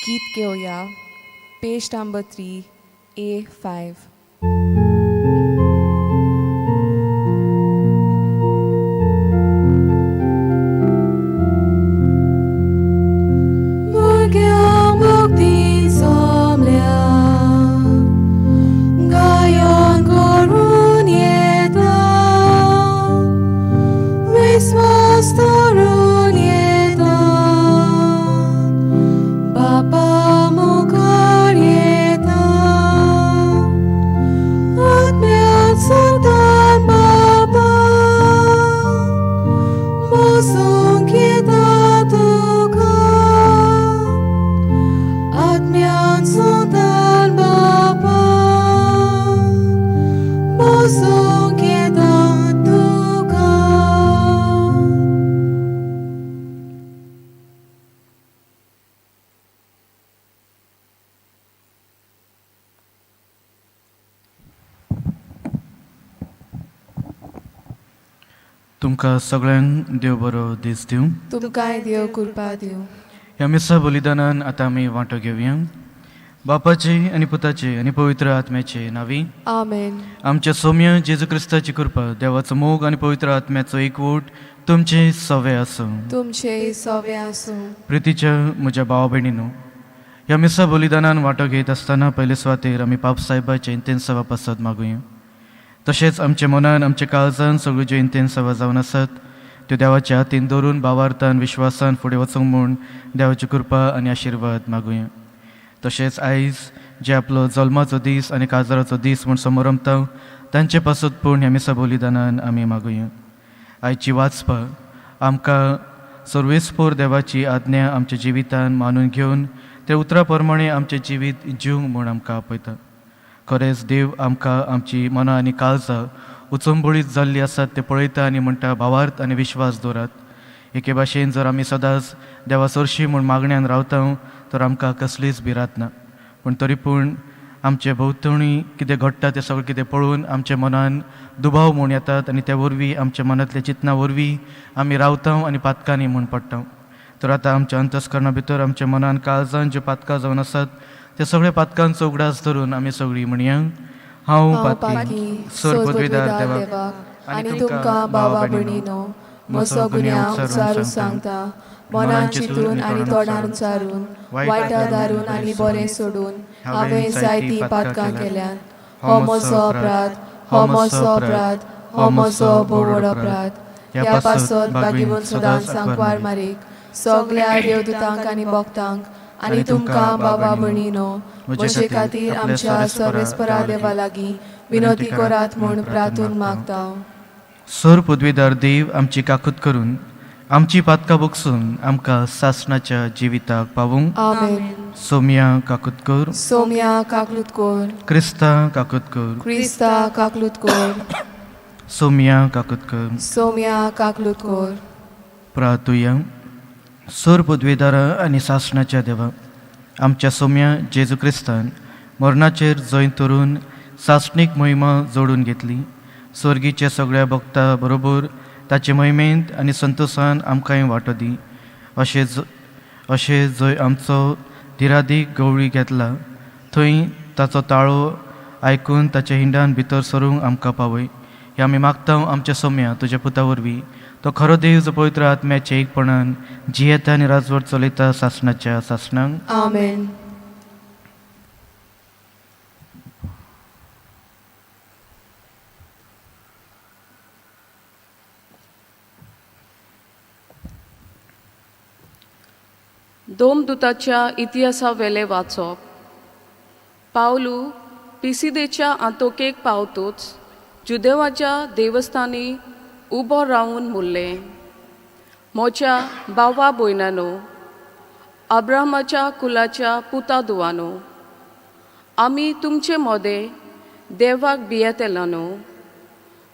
गीत घेवया. Page number 3, A5. भुरग्यांक भक्तीन जमल्या, गायन करून येता, विस्वास धरून येता, बापा मुखार येता, आत्म्यात सुलतान बापा, बसूंक येता तुका, आत्म्यान सुलतान बापा, बसूंक येता तुका. तुमकां सगळ्यांक देव बरो दीस दिवं. तुमकांय देव कृपा दिवं. ह्या मिसा बलिदानान आतां आमी वांटो घेवया. बापाचे आनी पुताचे आनी पवित्र आत्म्याचे नावी. आमेन. आमच्या सौम्य जेजू क्रिस्ताची कृपा, देवाचो मोग आनी पवित्र आत्म्याचो एकवट तुमचे सवे आसूं. तुमचे सवे आसूं. प्रितीच्या म्हज्या भावा भयणीनो, ह्या मिसा बलिदानान वांटो घेत आसतना पयले सुवातेर आमी पाप साहेबाचे इंतेन्सावा पासत मागुया. तशेंच आमच्या मनान, आमच्या काळजान सगळ्यो ज्यो इंतेन्सावा जावन आसात त्यो देवाच्या हातीन दवरून भावार्थान, विश्वासान फुडें वचूंक म्हूण देवाची कृपा आनी आशिर्वाद मागुया. तशेंच आयज जे आपलो जल्माचो दीस आनी काजाराचो दीस म्हूण समरंभता तांचे पासत पूण ह्या मिसा बलिदानान आमी मागुया. आयची वाचपा आमकां सर्वेस्पोर देवाची आज्ञा आमच्या जिवितान मानून घेवन ते उतरा प्रमाणे आमचें जिवीत जिवंक म्हूण आमकां आपयता. खरेंच देव आमकां आमची मनां आनी काळजां उचंबळीत जाल्लीं आसात ते पळयता आनी म्हणटा, भावार्थ आनी विश्वास दवरात. एके भाशेन जर आमी सदांच देवा सरशी म्हूण मागण्यान रावता तर आमकां कसलीच भिरांत ना. पूण तरी पूण आमचे भोंवतणी कितें घडटा तें सगळें कितें पळोवन आमच्या मनान दुबाव म्हूण येतात आनी त्या वरवीं आमच्या मनांतल्या चिंतना वरवीं आमी रावता आनी पातकांनी म्हूण पडटा. तर आतां आमच्या अंतस्करणा भितर, आमच्या मनान, काळजान ज्यो पातकां जावन आसात त्या सगळ्या पातकांचो उगडास धरून आमी सगळीं म्हणया, हांव हांव पातकी पातकी, सर पदवीदार देवाक देवाक आनी तुमकां भावा भयणीनो म्हजो गुन्यांव उचारून सांगता. मनान चिंतून आनी तोंडान उचारून, वायटा दारून आनी बरें सोडून हांवें जायतीं पातकां केल्यात. हो म्हजो अपराध, हो म्हजो अपराध, हो म्हजो भोवड अपराध. ह्या पासत बागीवन सदांच सांकवार मारीक, सगल्या देवदूतांक आनी भक्तांक आनी तुमकां बाबा भयणीनो म्हजे खातीर आमच्या सर्वेस्परा देवा लागीं विनोती करात म्हूण प्रार्थून मागता. सर पदवीदार देव आमची काकूत करून आमची पातकां बगसून आमकां सासणाच्या जिविताक पावूंक. आमेन. सोमया काकूत कर. सोमया काकलूत कोर. क्रिस्ता काकूत कर. क्रिस्ता काकलूत कोर. सोमया काकूत कर. सोमया काकलूत कोर. प्रातुया. सर पदवीदारा आनी सासणाच्या देवा, आमच्या सोम्या जेजू क्रिस्तान मरणाचेर जंय तरून सासणीक महिमा जोडून घेतली, स्वर्गीच्या सगळ्या भक्ता बरोबर ताचे महिमेंत आनी संतोसान आमकांय वांटो दी. अशें जंय आमचो धिरादीक गवळी घेतला थंय ताचो ताळो आयकून ताच्या हिंडान भितर सरूंक आमकां पावय. हे आमी मागता आमच्या सोम्या तुज्या पुता वरवीं, तो खरो देव जो पवित्र आत्म्याच्या एकपणान जियेता आनी राजवट चलयता सासणाच्या सासणांक. आमेन. दोमदूताच्या इतिहासावेलें वाचप. पावलू पिसिदेच्या आंतोकेक पावतूच जुदेवाच्या देवस्थानी उबो रावून मुरलें, म्हज्या भावा भयणानो, अब्राहमाच्या कुलाच्या पुता दुवानो, आमी तुमचे मदें देवाक भियेतल्यानो,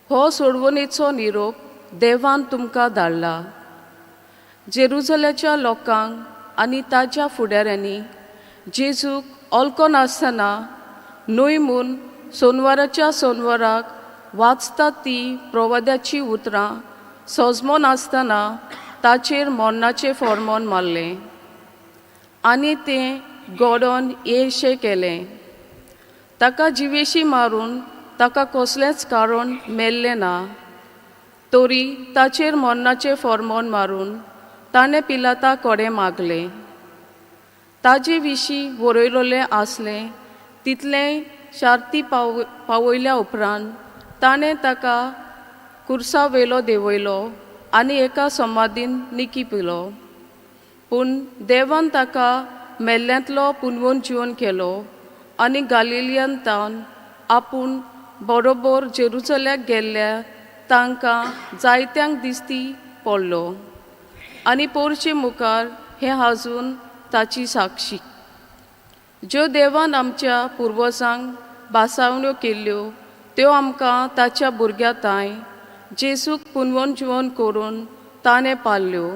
हो सोडवणेचो निरोप देवान तुमकां धाडला. जेरुजल्याच्या लोकांक आनी ताच्या फुडाऱ्यांनी जेजूक ओलको नासतना न्हय म्हूण सोनवाराच्या सोनवाराक वाचता ती प्रवाद्याची उतरां सोजमो नासतना ताचेर मरणाचें फॉर्मोन मारलें आनी तें गोडोन येशें केलें. ताका जिवेशी मारून ताका कसलेंच कारण मेल्लें ना, तरी ताचेर मरणाचें फॉर्मोन मारून ताणें पिलाता कडेन मागलें. ताजे विशीं बरयलेलें आसलें तितलें शार्ती पावयल्या उपरांत ताणें ताका कुर्सा वेलो देंवयलो आनी एका समाधीन निकी पिलो. पूण देवान ताका मेल्ल्यांतलो पुनवून जिवन केलो आनी गालिलियन आपूण बरोबर जेरुजल्याक गेल्ल्या तांकां जायत्यांक दिसती पडलो आनी पोरचे मुखार हें आजून ताची साक्षी. ज्यो देवान आमच्या पुर्वजांक भासावण्यो केल्ल्यो त्यो आमकां ताच्या भुरग्या तांय जेजूक पुनवून जिवन करून ताणें पाळ्ळ्यो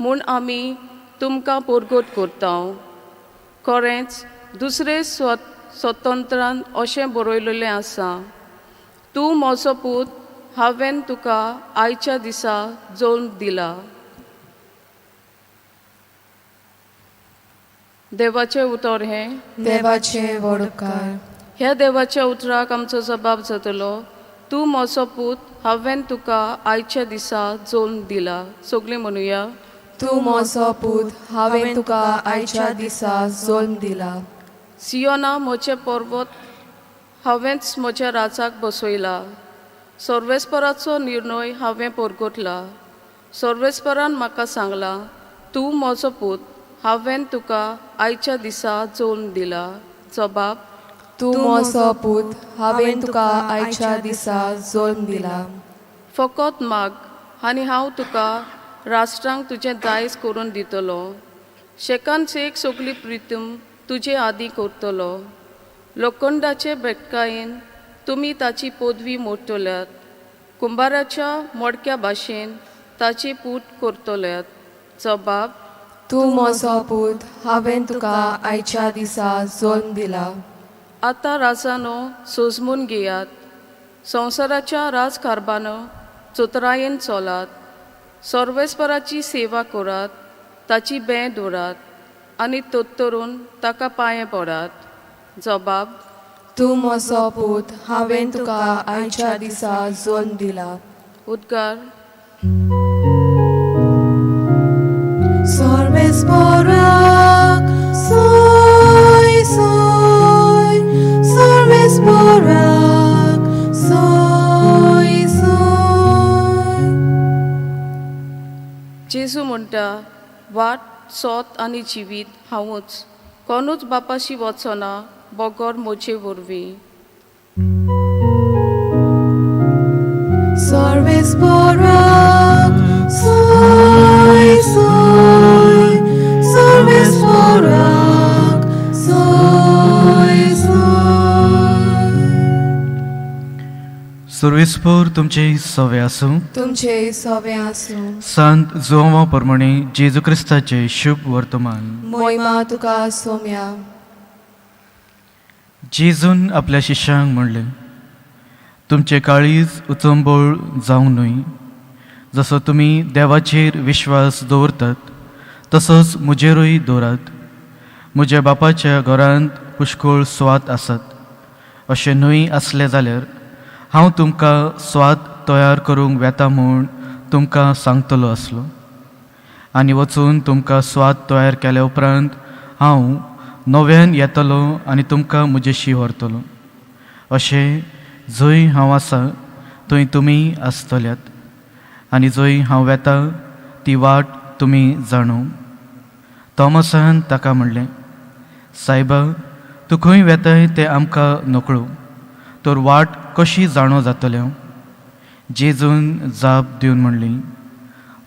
म्हूण आमी तुमकां परगट करता. खरेंच दुसरे स्वतंत्रान अशें बरयलेलें आसा, तूं म्हजो पूत, हांवें तुका आयच्या दिसा जल्म दिला. देवाचें उतर हें देवाचें व्हड उपकार. ह्या देवाच्या उतराक आमचो जबाब जातलो, तूं म्हजो पूत, हांवें तुका आयच्या दिसा जल्म दिला. सगळीं म्हणुया, तूं म्हजो पूत, हांवें तुका आयच्या दिसा जल्म दिला. सियोना म्हजें पर्वत हांवेंच म्हज्या राजाक बसयला. सर्वेस्पराचो निर्णय हांवें परगटला. सर्वेस्परान म्हाका सांगलां, तूं म्हजो पूत, हांवें तुका आयच्या दिसा जल्म दिला. जबाब, तूं म्हजो पूत, हांवें तुका आयच्या दिसा जल्म दिला. फकत माग आनी हांव तुका राष्ट्रांक तुजें दायज करून दितलो. शेकान शेक सगली प्रितम तुजे आदी करतलो. लोखंडाचे बेटकायेन तुमी ताची पदवी मोडटल्यात, कुंबाराच्या मोडक्या भाशेन ताची पूत करतल्यात. जबाब, तूं म्हजो पूत, हांवें तुका आयच्या दिसा जल्म दिला. आतां राजानो सोजमून घेयात, संवसाराच्या राजकारभानो चतुरायेन चलात, सर्वेस्पराची सेवा करात, ताची बें दवरात आनी तोत्तरून ताका पांये पडात. जबाब, तूं म्हजो पूत, हांवें तुका आयच्या दिसा जल्म दिला. उद्गार, सर्वेस्पराक सोय सोय, सर्वेस्पराक सोय सोय. जेजू म्हणटा, वाट, सोत आनी जिवीत हांवूच, कोणूच बापाशी वचना बगर म्हजे वरवीं. सर्वेस्पराक सोय सोय, सर्वेस्पराक सोय सोय. सर्वेस्पर तुमचे सवे आसूं. तुमचे सवे आसूं. संत जुवांवा प्रमाणे जेजू क्रिस्ताचे शुभ वर्तमान. मोहिमा तुका सोम्या. जेजून आपल्या शिष्यांक म्हणलें, तुमचें काळीज उचंबळ जावंक न्हय. जसो तुमी देवाचेर विश्वास दवरतात तसोच म्हजेरूय दवरात. म्हज्या बापाच्या घरांत पुष्कळ स्वाद आसात. अशें न्हय आसलें जाल्यार हांव तुमकां स्वाद तयार करूंक वेता म्हूण तुमकां सांगतलो आसलो. आनी वचून तुमकां स्वाद तयार केल्या उपरांत हांव नव्यान येतलो आनी तुमकां म्हजेशी व्हरतलो. अशें जंय हांव आसा थंय तुमी आसतल्यात आनी जंय हांव वेता ती वाट तुमी जाणू. थॉमसान ताका म्हणलें, सायबा, तूं खंय वेताय तें आमकां नकळो, तर वाट कशी जाणो जातलें? जेजून जाप दिवन म्हणली,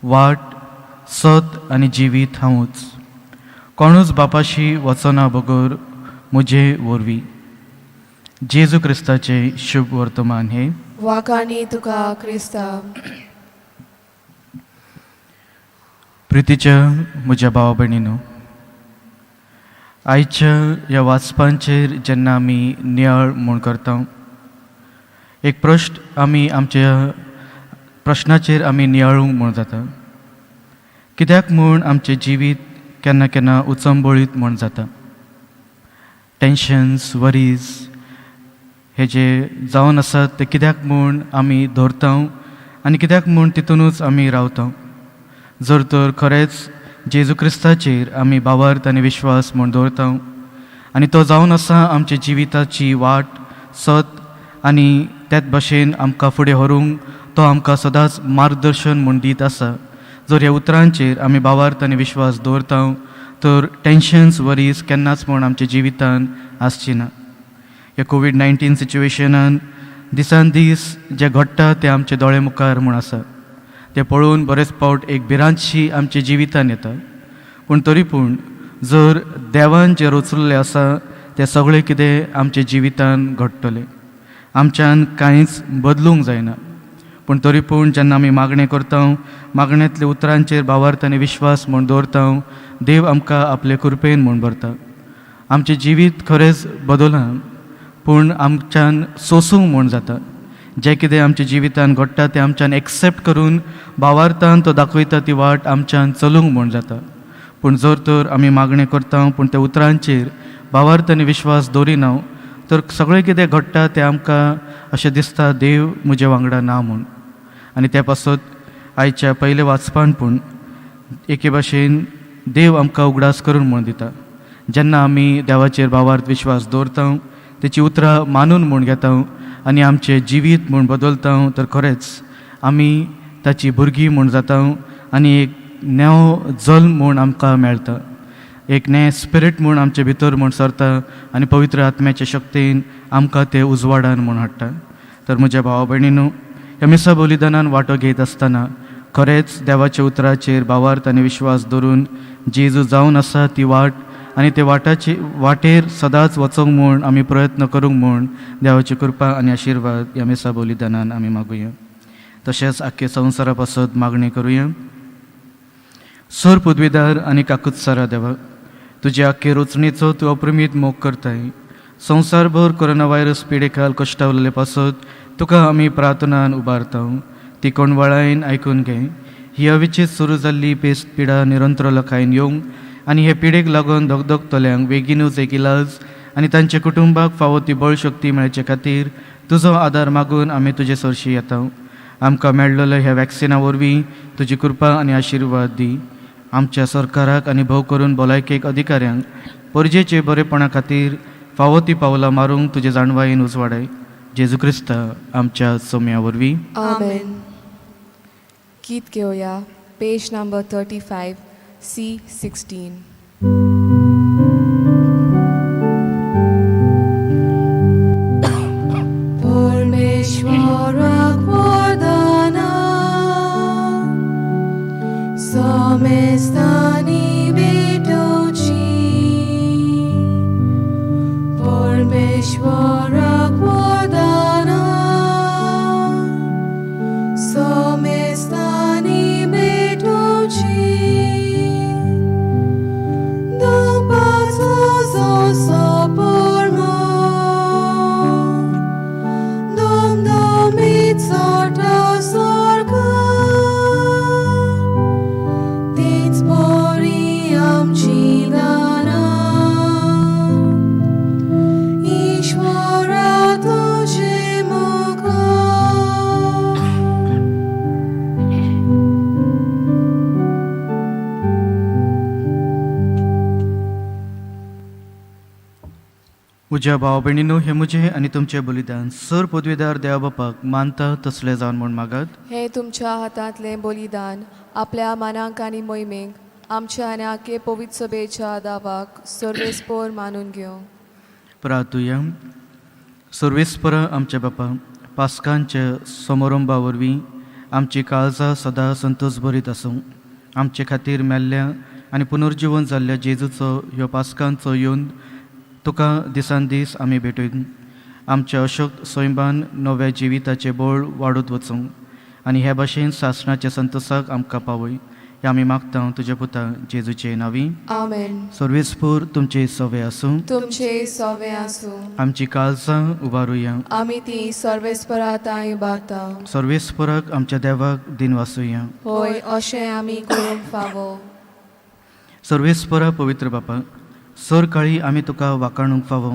वाट, सत आनी जिवीत हांवूच. कोणूच बापाशी वचना बगर म्हजे वरवीं. जेजू क्रिस्ताचें शुभ वर्तमान हें. वाखाणी तुका क्रिस्ता. प्रितीच्या म्हज्या भाव भयणीनो, आयच्या ह्या वाचपांचेर जेन्ना आमी नियाळ म्हूण करता, एक प्रश्न आमी आमच्या प्रश्नाचेर आमी नियाळूंक म्हूण जाता, कित्याक म्हूण आमचें जिवीत केन्ना केन्ना उचंबळीत म्हूण जाता. टेंशन्स, वरीज हे जे जावन आसात ते कित्याक म्हूण आमी दवरता आनी कित्याक म्हूण तितूनच आमी रावता? जर तर खरेंच जेजू क्रिस्ताचेर आमी भावार्थ आनी विश्वास म्हूण दवरता आनी तो जावन आसा आमच्या जिविताची वाट, सत आनी त्याच भशेन आमकां फुडें व्हरूंक तो आमकां सदांच मार्गदर्शन म्हूण दीत आसा. जर ह्या उतरांचेर आमी भावार्थ आनी विश्वास दवरता तर टेंशन्स, वरीज केन्नाच म्हूण आमच्या जिवितान आसची ना. ह्या कोवीड-19 सिच्युएशनान दिसान दीस जें घडटा तें आमचे दोळे मुखार म्हूण आसा. तें पळोवन बरेच फावट एक भिरांतशी आमच्या जिवितान येता. पूण तरी पूण जर देवान जें रचलेलें आसा तें सगळें कितें आमच्या जिवितान घडटलें. आमच्यान कांयच बदलूंक जायना. पूण तरी पूण जेन्ना आमी मागणें करता, मागण्यांतल्या उतरांचेर भावार्थ आनी विश्वास म्हूण दवरता, देव आमकां आपले कृपेन म्हूण भरता. आमचें जिवीत खरेंच बदलना, पूण आमच्यान सोसूंक म्हूण जाता. जें कितें आमच्या जिवितान घडटा तें आमच्यान एक्सेप्ट करून भावार्थान तो दाखयता ती वाट आमच्यान चलूंक म्हूण जाता. पूण जर तर आमी मागणें करता पूण त्या उतरांचेर भावार्थ आनी विश्वास दवरिना तर सगळें कितें घडटा तें आमकां अशें दिसता देव म्हजे वांगडा ना म्हूण. आनी त्या पासत आयच्या पयले वाचपान पूण एके भाशेन देव आमकां उगडास करून म्हूण दिता. जेन्ना आमी देवाचेर भावार्थ विश्वास दवरता, तेची उतरां मानून म्हूण घेता आनी आमचें जिवीत म्हूण बदलता तर खरेंच आमी ताची भुरगीं म्हूण जाता आनी एक नवो जल्म म्हूण आमकां मेळटा. एक नवें स्पिरीट म्हूण आमचे भितर म्हूण सरता आनी पवित्र आत्म्याच्या शक्तीन आमकां ते उजवाडान म्हूण हाडटा. तर म्हज्या भावा भयणीनू, ह्या मिसा बलिदानान वांटो घेत आसतना खरेंच देवाच्या उतराचेर भावार्थ आनी विश्वास दवरून जेजू जावन आसा ती वाट आनी ते वाटाची वाटेर सदांच वचूंक म्हूण आमी प्रयत्न करूंक म्हूण देवाची कृपा आनी आशिर्वाद ह्या मिसा बलिदानान आमी मागुया. तशेंच आख्खे संवसारा पासत मागणी करुया. सोर पदवीदार आनी काकुत्सारा देवा, तुजे आख्खे रचणेचो तूं अप्रमीत मोग करताय. संवसारभर कोरोना व्हायरस पिडेखाल कश्टावलेले पासत तुका आमी प्रार्थनान उबारता. ती कोणवाळायन आयकून घे. ही अविचीत सुरू जाल्ली पेस्त पिडा निरंतर लखायन येवंक आनी हे पिडेक लागून धगधगतल्यांक बेगीनूच एक इलाज आनी तांच्या कुटुंबाक फावो ती बळशक्ती मेळचे खातीर तुजो आदार मागून आमी तुजे सरशी येता. आमकां मेळ्ळेल्या ह्या वॅक्सिना वरवीं तुजी कृपा आनी आशिर्वाद दी. आमच्या सरकाराक आनी भोव करून भलायकेक अधिकाऱ्यांक परजेचे बरेपणा खातीर फावो ती पावलां मारूंक तुजे जाणवायेन उजवाडाय. जेजू क्रिस्ता आमच्या सोम्या वरवीं. आमेन. गीत घेवया, पेज नंबर 35, C16. परमेश्वराक वरदाना समेस्तांनी भेटोवची. परमेश्वराक वरदाना समेस्तांनी भेटोवची. दंपाचो जोसो परमळ दमदमीत चडटा सर्गार, तेच परी आमची दानां ईश्वरा तुजे मुखार. म्हज्या भाव भयणीनो, हे म्हजें आनी तुमचें बलिदान सर पदवीदार देवा बापाक मानता तसलें जावन म्हूण मागात. हे तुमच्या हातांतलें बलिदान आपल्या मानाक आनी मोहिमेक आमच्या आनी आखे पवित्र सभेच्या दावाक सर्वेस्पोर मानून घेवं. प्रार्थुया. सर्वेस्पर आमच्या बापा, पास्कांच्या समारंभा वरवीं आमची काळजां सदां संतोश भरीत आसूं. आमचे खातीर मेल्ल्या आनी पुनर्जिवन जाल्ल्या जेजूचो ह्यो पास्कांचो येवन तुका दिसान दीस आमी भेटून आमच्या अशक्त सैमान नव्या जिविताचें बळ वाडत वचूं आनी ह्या भाशेन सासणाच्या संतोसाक आमकां पावय. हे आमी मागता तुज्या पुता जेजूचे नांवी. आमेन. सर्वेस्पोर तुमचे सवे आसूं. तुमचे सोवे आसूं. आमची काळजां उबारुया. आमी ती सर्वेस्परा तांय उबारता. सर्वेस्पराक आमच्या देवाक दिनवासुया. होय, अशें आमी करूंक फावो. सर्वेस्परा पवित्र बापा, सरकाळी आमी तुका वाखाणूंक फावो.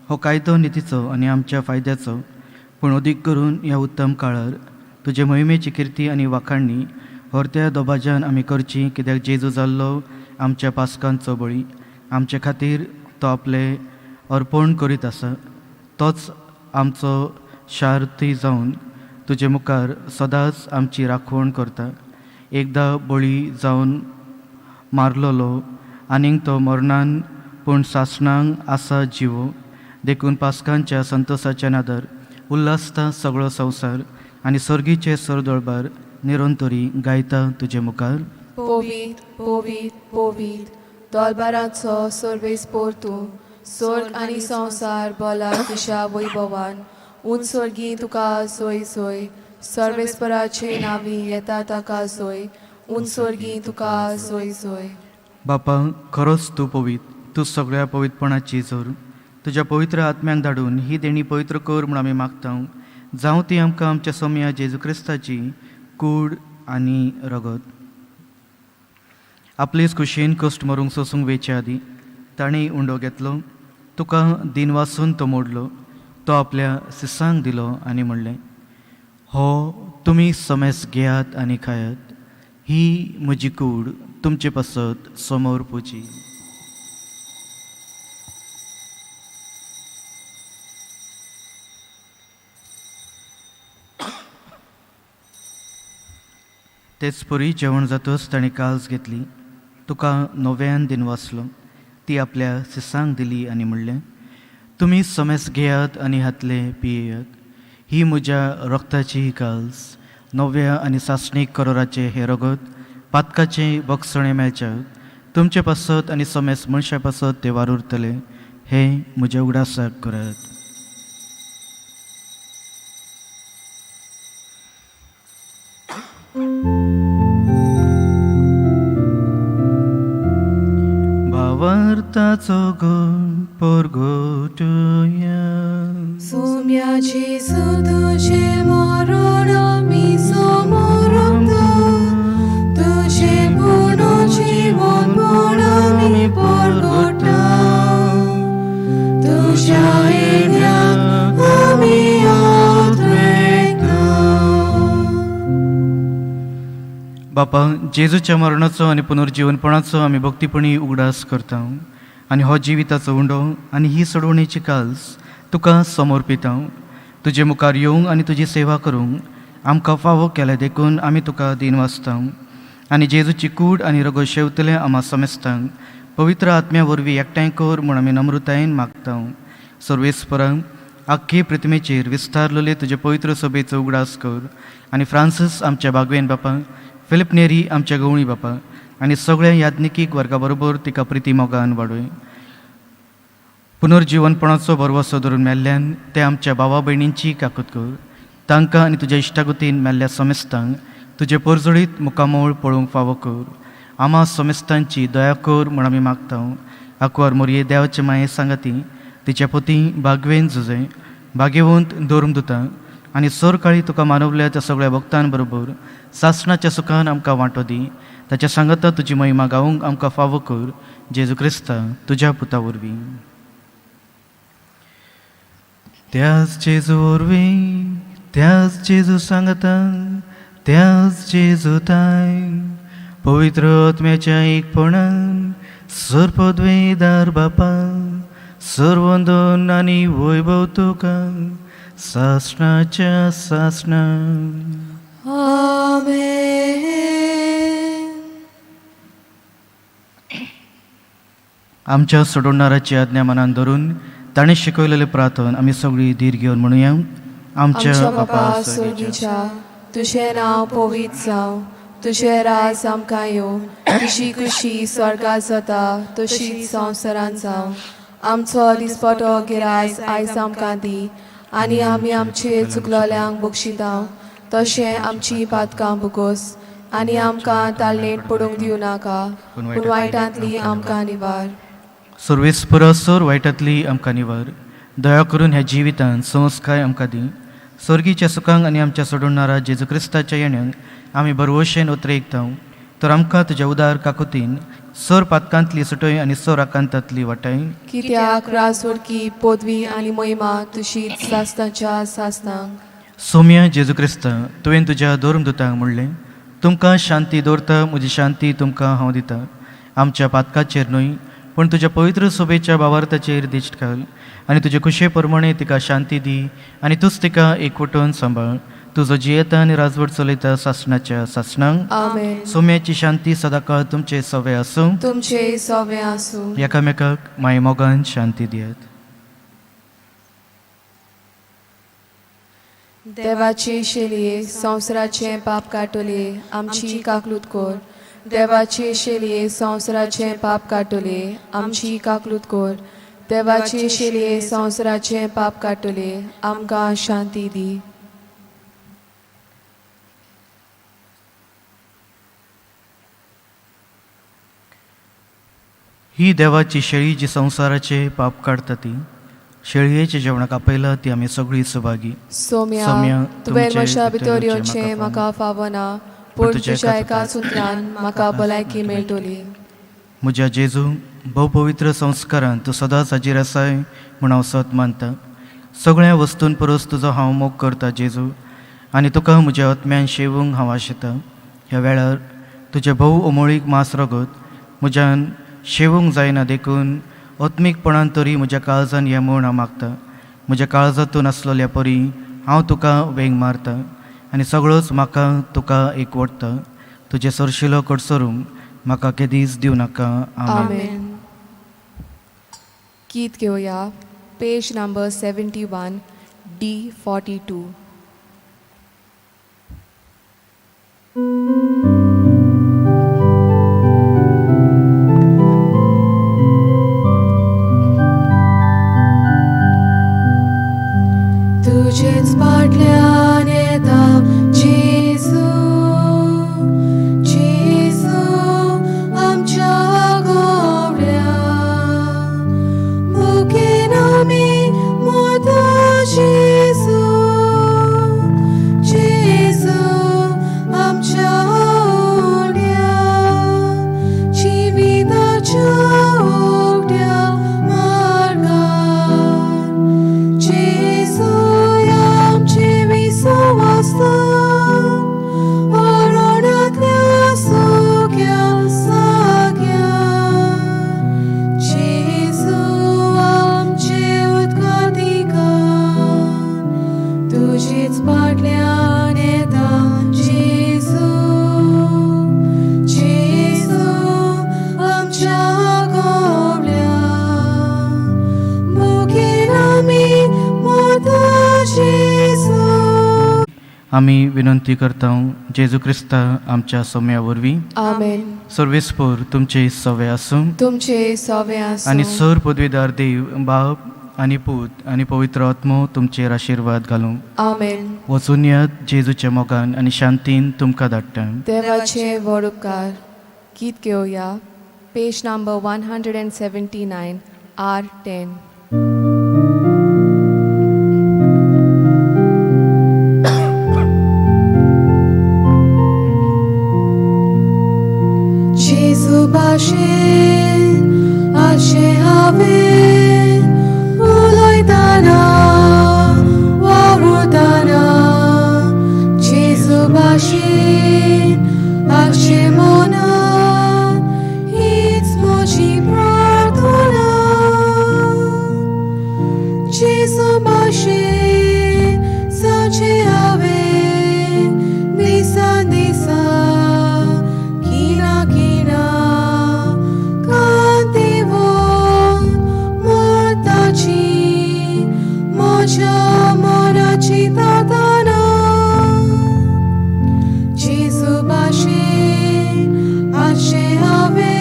हो कायदो नितीचो आनी आमच्या फायद्याचो, पूण अदीक करून ह्या उत्तम काळार तुजे मोहिमेची किर्ती आनी वाखाणणी हरत्या दबाज्यान आमी करची, कित्याक जेजू जाल्लो आमच्या पास्कांचो बळी आमचे खातीर तो आपले अर्पण करीत आसा. तोच आमचो शार्थी जावन तुजे मुखार सदांच आमची राखवण करता. एकदां बळी जावन मारलेलो आनीक तो मरणान पूण सासणांक आसा जिवो. देखून पास्कांच्या संतोसाच्या नादर उल्हासता सगळो संवसार आनी सर्गीचे सरदळबार निरंतरी गायता तुजे मुखार. पवित्र पवित्र पवित्र दोलबाराचो सर्वेस्पोर तूं, स्वर्ग आनी संवसार बोला तुज्या वैभवान. उंच स्वर्गी तुका सोय सोय, सर्वेस्पराचे नांवी येता ताका सोय, उंच स्वर्गी तुका सोय सोय. बापा, खरोच तूं पवित्र, तूं सगळ्या पवित्रपणाची जोर. तुज्या पवित्र आत्म्याक धाडून ही देणी पवित्र कर म्हूण आमी मागता. जावं ती आमकां आमच्या सोम्या जेजू क्रिस्ताची कूड आनी रगत. आपलेच कुशीन कश्ट मरूंक सोसूंक वेचे आदीं ताणें उंडो घेतलो, तुका दिनवासून तो मोडलो, तो आपल्या सिसांक दिलो आनी म्हणलें, हो तुमी समेस घेयात आनी खायात, ही म्हजी कूड तुमचे पासत समोर पुजी. तेच परी जेवण जातच ताणें काल्स घेतली, तुका नव्यान दिनवासलो, ती आपल्या सिसांक दिली आनी म्हणलें, तुमी समेस घेयात आनी हातले पियेयात, ही म्हज्या रक्ताची काल्स, नव्या आनी सासणीक करोराचें हें रगत पातकाचें बक्षणें मेळच्या तुमचे पासत आनी समेस मनशा पासत ते वारुरतले, हें म्हज्या उगडासाक करात. भावार्थाचो गुण परगटुया. सोम्या जेजू तुजें मरण आमी समोरता, तुजें पुनर्जीवनपण आमी परगटा, तुज्या येण्याक आमी आत्रेता. बापा, जेजूच्या मरणाचो आनी पुनर्जीवनपणाचो आमी भक्तीपणी उगडास करता आनी हो जिविताचो उंडो आनी ही सोडवणेची काल्स तुका समर्पिता. तुजे मुखार येवंक आनी तुजी सेवा करूंक आमकां फावो केल्या देखून आमी तुका दीन वाचता आनी जेजूची कूड आनी रगत शेवतले आमा समेस्तांक पवित्र आत्म्या वरवीं एकठांय कर म्हूण आमी नम्रतायेन मागता. सर्वेस्परांक आख्खे प्रतिमेचेर विस्तारलेले तुजे पवित्र सभेचो उगडास कर आनी फ्रांसीस आमच्या बागवेन बापा, फिलीप नेरी आमच्या गवळी बापा आनी सगळ्या याज्ञिकीक वर्गा बरोबर तिका प्रिती मोगान वाडय. पुनर्जीवनपणाचो भरवसो धरून मेल्ल्यान ते आमच्या भावा भयणींची काकूत कर. तांकां आनी तुज्या इश्टागतीन मेल्ल्या समेस्तांक तुजे परजळीत मुखामोळ पळोवंक फावो कर. आमा समेस्तांची दया कर म्हूण आमी मागता. आकवार मोरये देवाचे माये सांगाती तिच्या पोती बागवेन जुजे भाग्यवंत धर्मदुतां आनी सरकाळी तुका मानवल्या त्या सगळ्या भक्तां बरोबर सासणाच्या सुखान आमकां वांटो दी. ताच्या सांगाता तुजी महिमा गावूंक आमकां फावो कर. जेजू क्रिस्ता तुज्या पुता वरवीं. त्याच जेजू वरवीं, त्याच जेजू सांगता, त्याच जेजू ताय पवित्र आत्म्याच्या एकपणान सर्पद्वेदार बापा सर्वंदन आनी वैभव तुका सासणाच्या सासणा. आमेन. आमच्या सोडवणाराची आज्ञा मनान धरून ताणें शिकवलेलें प्रार्थन आमी सगळीं धीर घेवन म्हणुया. आमच्या बापा स्वर्गीच्या, तुजें नांव पवित्र जावं, तुजें राज आमकां येवं, तुजी खुशी स्वर्गात जाता तशीच संवसारांत जावं. आमचो दिसपटो गिरायस आयज आमकां दी आनी आमी आमचे चुकलोल्यांक बक्षिता तशें आमची पातकां भोगोस आनी आमकां ताळणेट पडूंक दिवं नाका, पूण वायटांतली आमकां निवार. सर्वेस्पर सर वायटांतली आमकां निवार. दया करून ह्या जिवितांत संस्कार आमकां दी. सर्गीच्या सुखांक आनी आमच्या सोडवणारा जेजू क्रिस्ताच्या येण्याक आमी भरवशेन उतरेकता. तर आमकां तुज्या उदार काकुतीन सर पातकांतली सुटय आनी सर आकांतांतली वाटाय. कित्याक राजवडकी पदवी आनी महिमा तुशीच सासणाच्या सासणांक. सोम्या जेजू क्रिस्त, तुवें तुज्या धर्मदुतांक म्हणलें, तुमकां शांती दवरता, म्हजी शांती तुमकां हांव दितां. आमच्या पातकाचेर न्हय पूण तुज्या पवित्र सोबेच्या बावार्थाचेर दिश्ट घाल आनी तुजे खुशे प्रमाणे तिका शांती दी आनी तूंच तिका एकवटून सांबाळ. तुजो जियेता आनी राजवट चलयता सासणाच्या सासणांक. आमेन. सोम्याची शांती सदांकाळ तुमचे सवे आसूं. तुमचे सवे आसूं. एकामेकाक माय मोगान शांती दियात. देवाची शेलये संवसाराचें पाप काटोले, आमची काकलूत कोर. देवाची शेलये संवसाराचें पाप काटोले, आमची काकलूत कोर. देवाची शेलये संवसाराचें पाप काटोले, आमकां शांती दी. ही देवाची शेळी जी संवसाराचे पाप काडटा ती शेळयेचे जेवणाक आपयला ती आमी सगळीं सुभागी. सोम्या, सोम्या, तुवें तुमचे म्हज्या भितर भितर येवचें येवचें म्हाका म्हाका फावना, पूण तुज्या तुज्या एका एका सुत्रान म्हाका भलायकी मेळटली. म्हज्या जेजू, भोवपवित्र संस्कारान तूं सदांच हाजीर आसाय म्हूण हांव सत मानता. सगळ्या वस्तूं परस तुजो हांव मोग करता जेजू, आनी तुका म्हज्या आत्म्यान शेवूंक हांव आशेतां. ह्या वेळार तुजें भोव अमोळीक मांस रगत म्हज्यान शेवूंक जायना देखून आत्मीकपणान तरी म्हज्या काळजान हें म्हूण हांव मागता. म्हज्या काळजांतून आसलेल्या परी हांव तुका वेंग मारता आनी सगळोच म्हाका तुका एकवटता. तुजें सरशिलो कडसरूंक म्हाका केदीच दिवं नाका. आमेन. आमेन. गीत घेवया, पेज नंबर 71, D42. तुझेच फाटल्यान येता जेजू, जेजू आमच्या गोवड्या. भुकेन आमी मोता जेजू, जेजू आमच्या उड्या. जिविताच्या उगड्या मार्गार जेजू आमचे विसवास्तान, मरणांतल्या सुक्या जाग्यार जेजू आमचे उदकाधिकार. तुजेच फाटल्यान येता जेजू, जेजू आमच्या गोवल्या. मुखेर आमी मोता जेजू. आमी विनंती करता जेजू क्रिस्ता आमच्या सोम्या वरवीं. आमेन. सर्वेस्पोर तुमचे सवे आसूं. तुमचे सवे आसूं. आनी सर पदवीदार देव बाप आनी पूत आनी पवित्र आत्मो तुमचेर आशिर्वाद घालूं. आमेन. वचून यात जेजूच्या मोगान आनी शांतीन तुमकां धाडटा. देवाचे व्हड उपकार. गीत घेवया, पेज नंबर 179, R10. जेजू भाशेन आशें हांवें उलयतना वावुरतना, जेजू भाशेन आशें मनान हीच म्हजी प्रार्थना. जेजू भाशेन जाचें हांवें दिसान दिसा खिणा खिणा कांतीवन मरताची म्हज्या मनाची ताताना. जेजू भाशेन आशें हांवें